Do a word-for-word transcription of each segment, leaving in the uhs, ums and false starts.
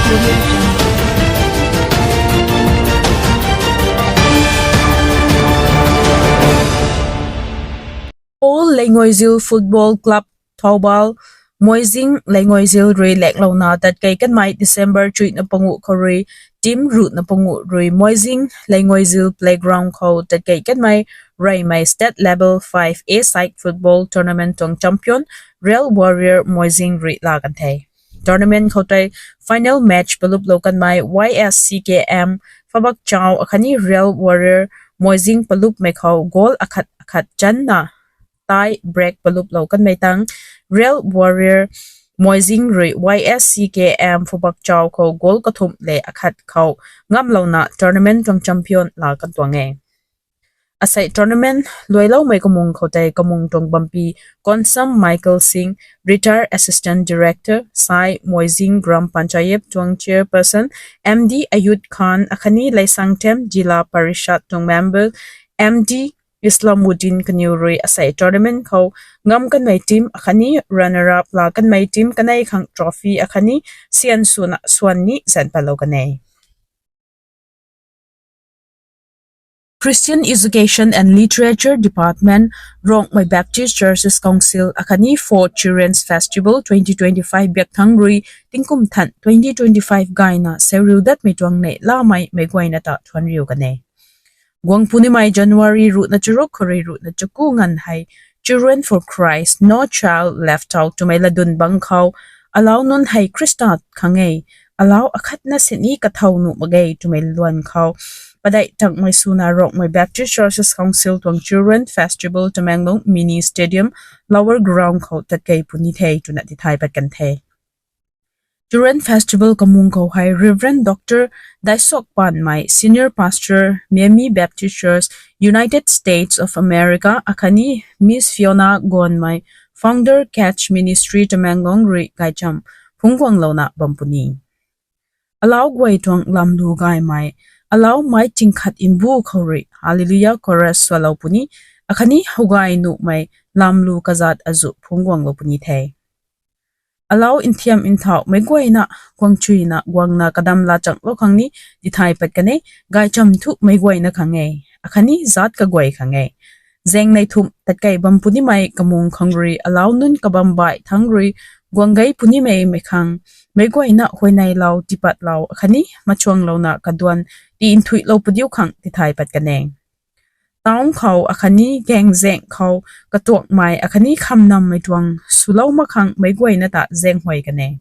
All Leingoizil Football Club Thoubal, Moizing Leingoizil rui leklouna tatkei kanmei December chuihna panguh khou rui team ruhna panguh rui Moizing Leingoizil playground khou tatkei kanmei reymei state level five A side football tournament tuang champion Real Warrior Moizing rui laa kan the. Tournament khou tei final match paluplou kanmei Y S C K M Phabakchao akhatni Real Warrior Moizing palupmei khou goal akhat akhat channa tie break paluplou kanmei tang Real Warrior Moizing rui Y S C K M Phabakchao khou goal kathumh le akhat khou ngamlouna tournament tuang champion laa kan tuang e. Asei tournament luailoumei kamung khou tei kamung tuang bampi Konsam Michael Singh, Retired Assistant Director, Sai Moizing Gram Panchayat tuang Chairperson M D Ayub Khan akhatni Leisangthem Zilla Parishad tuang member M D Islamuddin kaniw rui asei tournament khou ngam kanmei team akhatni runner-up laa kanmei team kanei khang trophy akhatni sian swna swan ni zanc patlou kan e. Christian Education and Literature Department, Rongmei Baptist Churches Council akhatni Fourth Children's Festival twenty twenty-five biak thangc rui tingkum than twenty twenty-five gayna seuriu datmei tuang neih lamei meic guayna ta thuanriu kan e. Guang punimei January ruhna charuk khou rui ruhna chaku nganv hei Children for Christ, No Child Left Out twmei latdyn bang khou, Alau nunc hei Khrista khang e, alau akhatna sini kathau nuh mak ge twmei luan khou padeih tangmei swna Rongmei Baptist Churches Council tuang Children Festival Tamenglong Mini Stadium, Lower Ground khou tatkei puni the twna tithay pat kan the. Children Festival kamung khou hei Reverend Doctor Daisok Panmei, Senior Pastor, Miami Baptist Church, United States of America akhatni Miss Fiona Gonmei, Founder, Catch Ministry Tamenglong rui gaychamv phungc guanglouna bam puni. Alau guay tuang lamlu gaymei, alau meic tingkhat mbu khou rui Hallelujah Chorus swalou puni, akhatni howgay nuhmei lamlu kazat azuh phungc guanglou puni the. Alau nthiam nthauh meic guayna guangchuina guangna kadam laa changlou khang ni tithay pat kan e, gaychamv thu meic guayna khang e, akhatni zat kaguay khang e. Zaengnei thumh tatkei bam punimei kamung khang rui alau nunc kabam baih thangc rui guang gei punimei mei khang meic guayna huayneylou, tiipatlou akhatni machuanglouna kaduan ti nthuihlou padiu khang tithay pat kan e. Town khou akhatni gaengzaeng khou katuakmei akhatni khamnammei tuang swlou mak khang meic guayna ta zaenghuay kan e.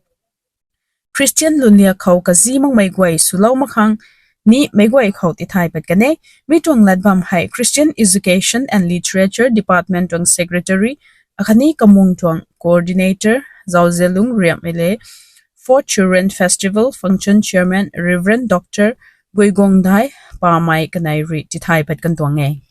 Christian lunliak khou kazi makmei guay swlou mak khang ni meic guay khou tithay pat kan e. Mi tuang lat bam hei Christian Education and Literature Department tuang Secretary akhatni kamung tuang Coordinator Zauzialung Riamhmei le Fourth Children Festival Function Chairman Reverend Doctor Guigongdai Pamei kanei rui tithay pat kan tuang e.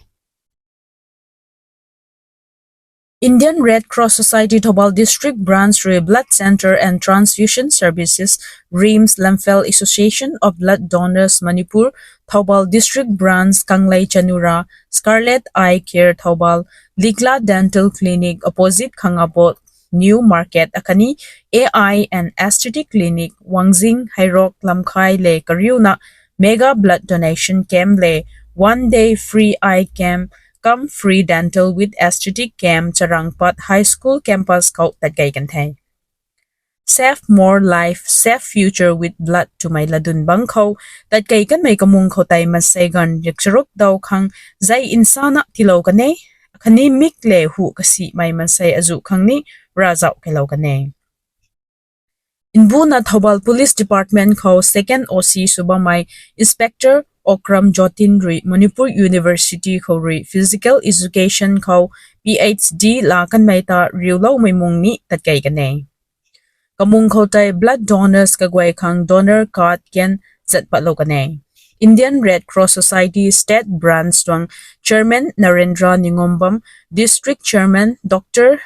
Indian Red Cross Society Thoubal District Branch rui Blood Centre and Transfusion Services, RIMS, Lamphel Association of Blood Donors Manipur, Thoubal District Branch, Kanglei Chanura, Scarlet Eye Care Thoubal, Likla Dental Clinic opposite Khangabot New Market akhatni A I and Aesthetic Clinic, Wangjing, Heirok, Lamkhai le kariuna mega blood donation camp le one day free eye camp cum free dental with aesthetic camp Charangpat High School campus khou tatkei kan the. Save more life, save future with blood twmei latdyn bang khou tatkei kanmei kamung khou tei mansei ganv riakcharuk daw khang zai nsana tiilou kan e, akhatni mik le hu kasimei mansei azuh khang ni ravzauh keylou kan e. Mbuna Thoubal Police Department khou Second O C sw bammei Inspector Okram Jotin rui Manipur University khou rui Physical Education khou P H D laa kanmei ta riuloumei mung ni tatkei kan e. Kamung khou tei blood donors kaguay khang donor card kan zat patlou kan e. Indian Red Cross Society State Branch tuang Chairman Narendra Ningombam, District Chairman Doctor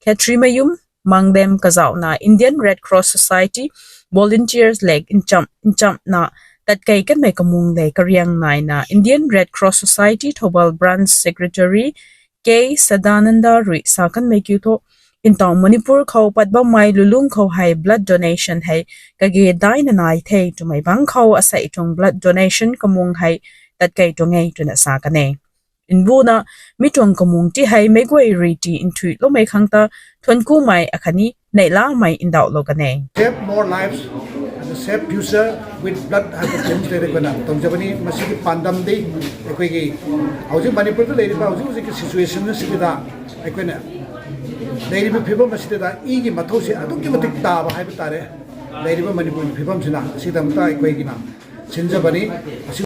Khetrimayum Manglem kazauhna Indian Red Cross Society volunteers le ncham nchamna tatkei kanmei kamung le kariang naina Indian Red Cross Society Thoubal Branch Secretary K Sadananda rui sa kanmei kiu thu Ntaw Manipur khou pat bammei lulung khou hei blood donation hei kage daina nai the twmei bangc khou asei tuang blood donation kamung hei tatkei tuang e twna sa kan e. Mbuna mi tuang kamung ti hei meic guay rui ti nthuiloumei khang ta thuanc kumei akhatni neihlamei ndauhlou kan e. Save more lives and save future with blood haiba theme tei rui kona tangzabani masi ki pandam di, ꯑꯩꯈꯣꯏꯒꯤ ꯍꯧꯖꯤꯛ ꯃꯅꯤꯄꯨꯔꯗ ꯂꯩꯔꯤꯕ ꯍꯧꯖꯤꯛ ꯍꯧꯖꯤꯛꯀꯤ situation ꯑꯁꯤꯗ ꯑꯩꯈꯣꯏꯅ ꯂꯩꯔꯤꯕ ꯐꯤꯕꯝ ꯑꯁꯤꯗ ꯏꯒꯤ ꯃꯊꯧꯁꯤ ꯑꯗꯨꯛꯀꯤ ꯃꯇꯤꯛ ꯇꯥꯕ ꯍꯥꯏꯕ ꯇꯥꯔꯦ꯫ ꯂꯩꯔꯤꯕ ꯃꯅꯤꯄꯨꯔꯒꯤ ꯐꯤꯕꯝꯁꯤꯅ ꯑꯁꯤꯗꯃꯛꯇ ꯑꯩꯈꯣꯏꯒꯤꯅ ꯁꯤꯟꯖꯕꯅꯤ꯫ ꯑꯁꯤ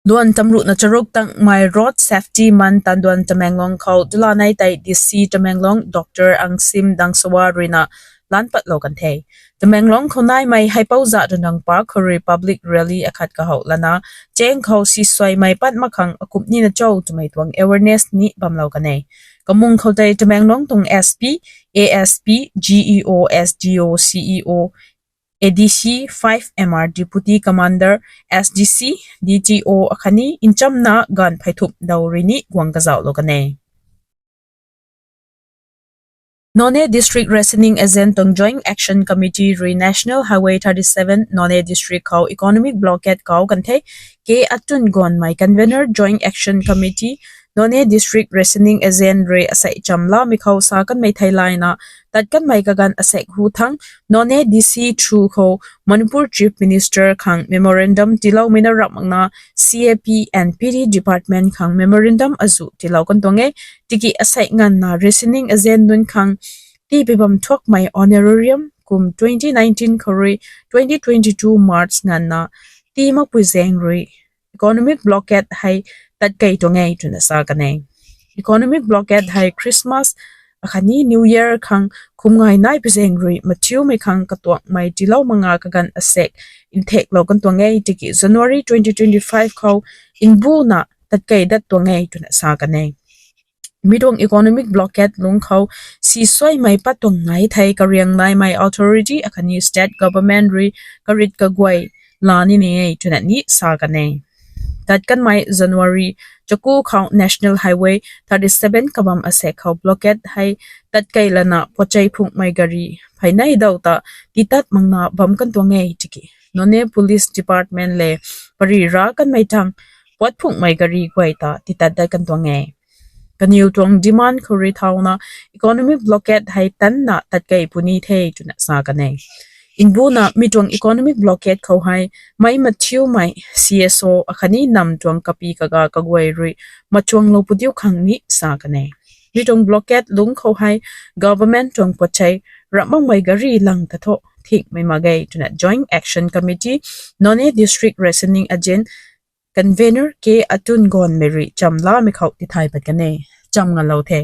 Luan tamruhna charuk tangmei road safety month tanduan Tamenglong khou dulanei tei D C Tamenglong Doctor Angsim Dangsawa ruina lan patlou kan the. Tamenglong khou naimei Haipou Jadonang Park khou rui public rally akhat kahou lana cheng khou sisuaimei pat mak khang akumh nina cho twmei tuang awareness ni bamlou kan e. Kamung khou tei Tamenglong tuang S P, A S P, G E O, S D O, C E O, A D C, five M R Deputy Commander, S D C, D T O akhatni nchamna ganv pheithumh daw rui ni guang kazauhlou kan e. Noney District Rationing Agent tuang Joint Action Committee rui National Highway thirty seven Noney District khou economic blockade kau kan the. K Atun Gonmei, Convener, Joint Action Committee, Noney District Rationing Agent rui asei chamlamei khou sa kanmei theilayna tat kanmei kaganv asek hu thang Noney D C through khou Manipur Chief Minister khang memorandum tiiloumei na rap makna C A P and P D Department khang memorandum azu tiilou kan tuang e. Tiki asei nganvna rationing agent nunc khang tipui bam thuakmei honorarium kum twenty nineteen khou rui twenty twenty-two March nganvna tii makpui zaeng rui economic blockade hei tatkei tuang e twna sa kan e. Economic blockade hei Christmas akhatni New Year khang khum ngai naipui zaeng rui mathiumei khang katuakmei tiilou manga kaganv asek ntheklou kan tuang e. Tiki January twenty twenty-five khou mbuna tatkei dat tuang e twna sa kan e. Mi tuang economic blockade lungc khou sisuaimei pat tuang nai thei kariang naimei authority akhatni state government rui karit kaguay la nini e twna ni sa kan e. Tat kanmei January chaku khou National Highway thirty seven kabam asek khou blockade hei tatkei lana pochei phungmei gari phey nei daw ta titat makna bam kan tuang e tiki Noney Police Department le pari ra kanmei tang puat phungmei gari guay ta titat dat kan tuang e. Kaniw tuang demand khou rui thauna economic blockade hei tanna tatkei puni the twna sa kan e. Mbuna mi tuang economic blockade khou hei mei mathiumei C S O akhatni nam tuang kapi kaga kaguay rui machuanglou pudiu khang ni sa kan e. Mi tuang blockade lungc khou hei government tuang pochei ramh makmei gari lang ta tho thingmei mak ge twna Joint Action Committee, Noney District Rationing Agent, Convener K Atun Gonmei rui chamlamei khou tithay pat kan e. Cham ngalou the.